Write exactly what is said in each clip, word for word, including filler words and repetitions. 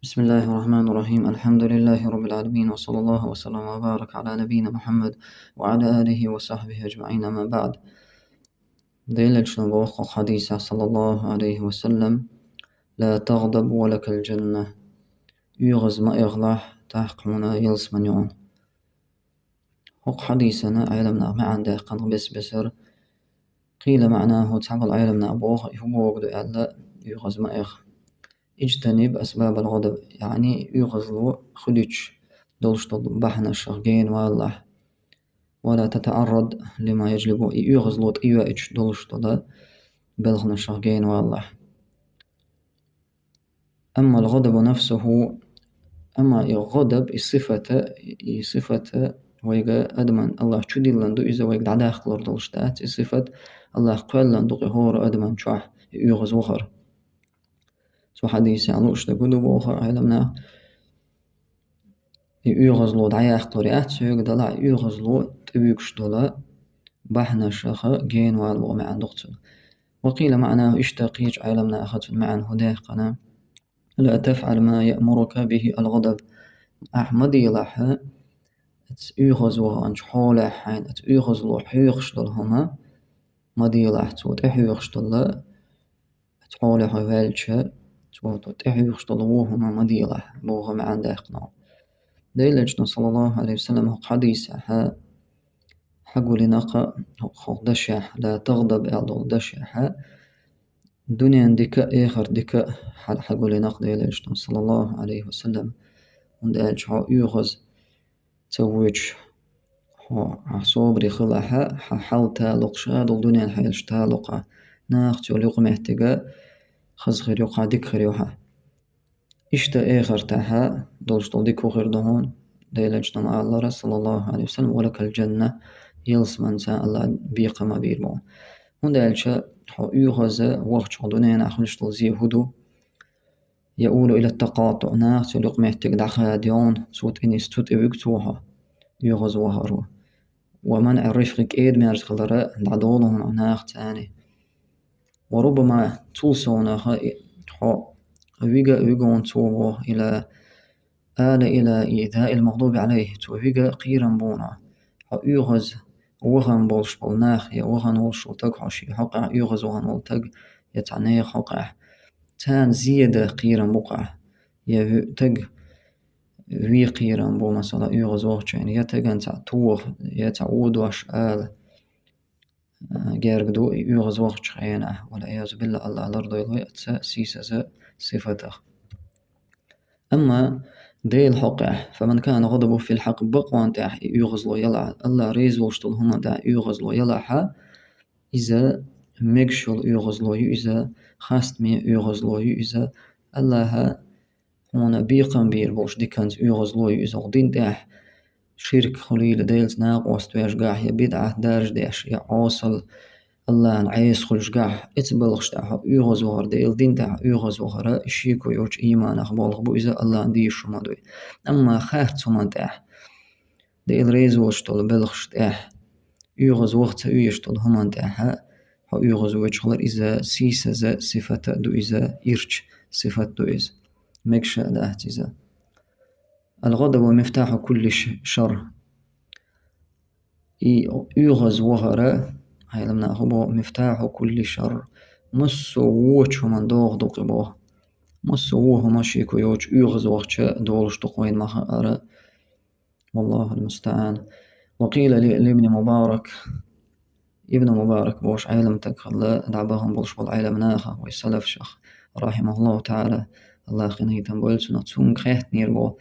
بسم الله الرحمن الرحيم. الحمد لله رب العالمين، وصلى الله وسلم وبارك على نبينا محمد وعلى آله وصحبه أجمعين. أما بعد. Делан элчано боху хьадисехь, саллаллаху алейхи ва саллям: «لا تغضب ولك الجنة». ОьгӀаз ма эгӀалахь, тӀаккха хьуна ялсамани ю. ХӀокху хьадисана Ӏеламнаха маьӀна даьккхина бес-бесара. قيل معناه, цхьаболу Ӏеламнаха боху, и хӀун бохург ду аьлла, оьгӀаз ма эгӀа. اجتنب أسباب الغضب, яъни оьгӀазло хуьлуьйтуш долуш долу бахьанашах гена валалахь. ولا تتعرض لما يجلبه, и оьгӀазло тӀейоуьйтуш долуш долу белханашах гена валалахь. أما الغضب نفسه, амма и гӀадаб, и сифата, и сифата вайга адаман Аллах чудиллина ду, иза вайга дӀадаккхалур долуш дац, и сифат Аллах кхоьллина ду-кх и хӀора адаман чохь, и оьгӀаз вахар. Цу хьадисехь лууш дерг хӀун ду боху Ӏеламнаха? И оьгӀазло дӀаяккхалур яц соьга, делахь а оьгӀазло тӀевуьгуш долу бахьанашаха гена вала боху маьӀна ду-кх цуьнан. وقيل معناه, иштта кхечу Ӏеламнаха цуьнан маьӀна хӀун даьккхина: لا تفعل ما يأمرك به الغضب. Ахь ма делахь, оцу оьгӀаз ваханчу хьолехь хьайна, оцу оьгӀазло хьоьхуш долу хӀума ма делахь, цо тӀехьоьхуш долу, оцу хьолехь хьо ваьлча, цо тӀехьоьхуш долу вон хӀума ма делахь, боху маьӀна даьккхина. Делан элчано, саллаллаху алейхи ва саллям, хӀокху хьадисехь хьагулина-кх, хӀокху дашехь, لا تغضب аьлла долу дашехь, дуьненан дика а, эхартан дика а хьа-, хьагулина-кх Делан элчано, саллаллаху алейхи ва саллям. ХӀунда аьлча хьо оьгӀаз ца воьдуш, хьо, хьан собаре хилахь, хьан хьал талукъ, ша долу дуьненан хьелаш талукъ, нахаца йолу юкъаметтиг хаза хир ю-кх хьан, дика хир ю хьан. Иштта эхартахь долуш долу дика хӀун хир ду хьуна? Делан элчано ма-аллара, саллаллаху алейхи ва саллям: ولك الجنة, ялсамани Аллах бекхам бийр бу хьуна. ХӀунда аьлча хьо оьгӀаз вахча хьо дуьненахь хуьлуш долу зе хӀун ду? يؤول إلى التقاطع, нахаца йолу юкъаметтиг дӀахадайо хьуна, цу тӀе нис, цу тӀе вуьгу цо хьо, оьгӀаз вахаро. ومنع الرفق, кӀеда-мерза хилар дӀадолу хьуна нахаца цхьаьна. وربما, цул совнаха, и, хьо вига а вуьгу хьуна цо боху, إلى, آل إلى إيذاء المغضوب عليه, цо вига кхерам бу хьуна. Хьо оьгӀаз вахана болуш болу нах, я вахана волуш волу таг хьо шен хьокъехь, оьгӀаз вахана волу таг, я цхьа нехан хьокъехь, царна зе дан кхерам бу-кх ахь, я вуьтаг вен кхерам бу, масала, оьгӀаз вахча хьайна, я тагана цхьа тоха, я цхьа вон дош ала, а, герга ду и оьгӀаз вахча хенахь, والعياذ بالله, Аллах лардойла вай оцу сийсаза сифатах. Амма Делан хьокъехь, فمن كان غضبه في الحق, бакъонан тӀехь и оьгӀазло ялахь, Аллах реза волуш долу хӀуманна тӀехь оьгӀазло ялахь, иза мегаш йолу оьгӀазло ю иза, хастаме оьгӀазло ю иза, Аллаха хьуна бекхам бийр болуш диканца оьгӀазло ю иза, хӀокху дин тӀехь ширк хуьлийла, Делаца накъост веш гахь, я бидӀат даржадеш, я Ӏосал, Аллахьан Ӏеса хуьлуш гахь, эцу балхаш тӀехь хьо оьгӀаз вахар, Делан дин тӀехь оьгӀаз вахара, и шеко йоцу ийманах болх бу иза, Аллахьан дийшуш хӀума ду и. Амма харц хӀуманна тӀехь, Дела реза волуш долу белхаш тӀехь, оьгӀаз ваха ца везаш долу хӀуманна тӀехь хьо оьгӀаз воьдуш хилар, иза сийсаза сифат а ду иза, ирча сифат ду иза. Мегаш а дац иза. الغضب مفتاح كل ش-، شر. И оьгӀаз вахара, Ӏеламнаха боху, مفتاح كل شر. Массо а вочу хӀуманна догӀа ду-кх и боху. Массо а вон хӀума шеко йоцу оьгӀаз вахча долуш ду-кх вайна ма-хаъара. والله المستعان. وقيل ل-، لابن مبارك. Ибн Мубарак бохуш Ӏеламстаг хилла, дӀабахана болуш болу Ӏеламнаха, вай салафашах, رحمه الله تعالى, Аллах къинхетам бойла цунах, цуьнга хаьттинера боху: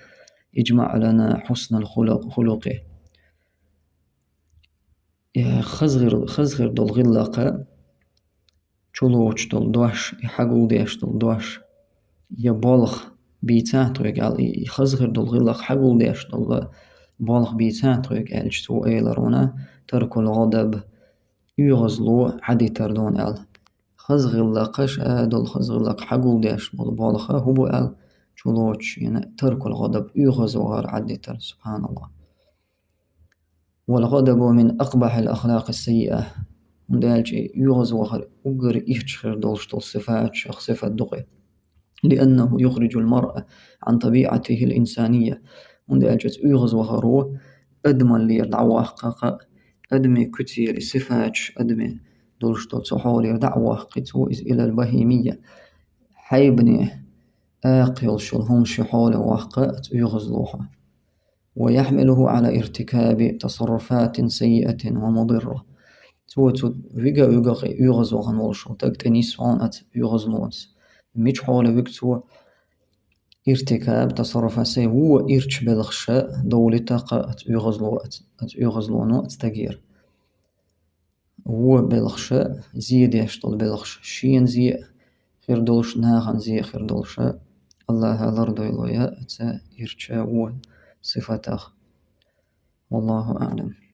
اجمع لنا حسن الخلق، خلق. Я хаза хир, хаза хир долу гӀиллакх, чулоцуш долу дош, и хьагулдеш долу дош, я болх бийцахь тхоьга аьлла, и, и хаза хир долу гӀиллакх хьагулдеш долу болх бийцахь тхоьга аьлча, цо элира вайна: ترك الغضب, оьгӀазло Ӏадитар ду аьлла. Хаза гӀиллакх, ша долу хаза гӀиллакх хьагулдеш болу болх хӀун бу аьлла, чулоцуш, яъни ترك الغضب, оьгӀаз вахар Ӏадитар, субханаллах. والغضب من أقبح الأخلاق السيئة. ХӀунда аьлча и оьгӀаз вахар уггар ирча хир долуш долу сифаташах сифат ду-кх и. لأنه يخرج المرء عن طبيعته الإنسانية. ХӀунда аьлча оьгӀазвахаро адамаллера дӀаваккха, адамий куцера, сифаташ адамий долаш дола цу хьолера дӀаваккхи цо из إلى البهيمية. Хьайбане акха йолаш йола хӀума ший хьоле ваккха оьгӀазло хьо. ويحمله على ارتكاب تصرفات سيئة ومضرة. Цо цу вига-вига оьгӀазвахана волаш вола таг тӀенисваьнна оьгӀазлонца. Мича хьоле вига цо? ارتكاب تصرفات سيئة, во ирча белхаш довлийта оьгӀазло, оьгӀазлоно цу тагера. Во белхаш, зе деш дола белхаш, шийна зе хир долаш, нахана зе хир долаш, АллахӀа лардойла вай цу ирча, во сифатех. والله أعلم.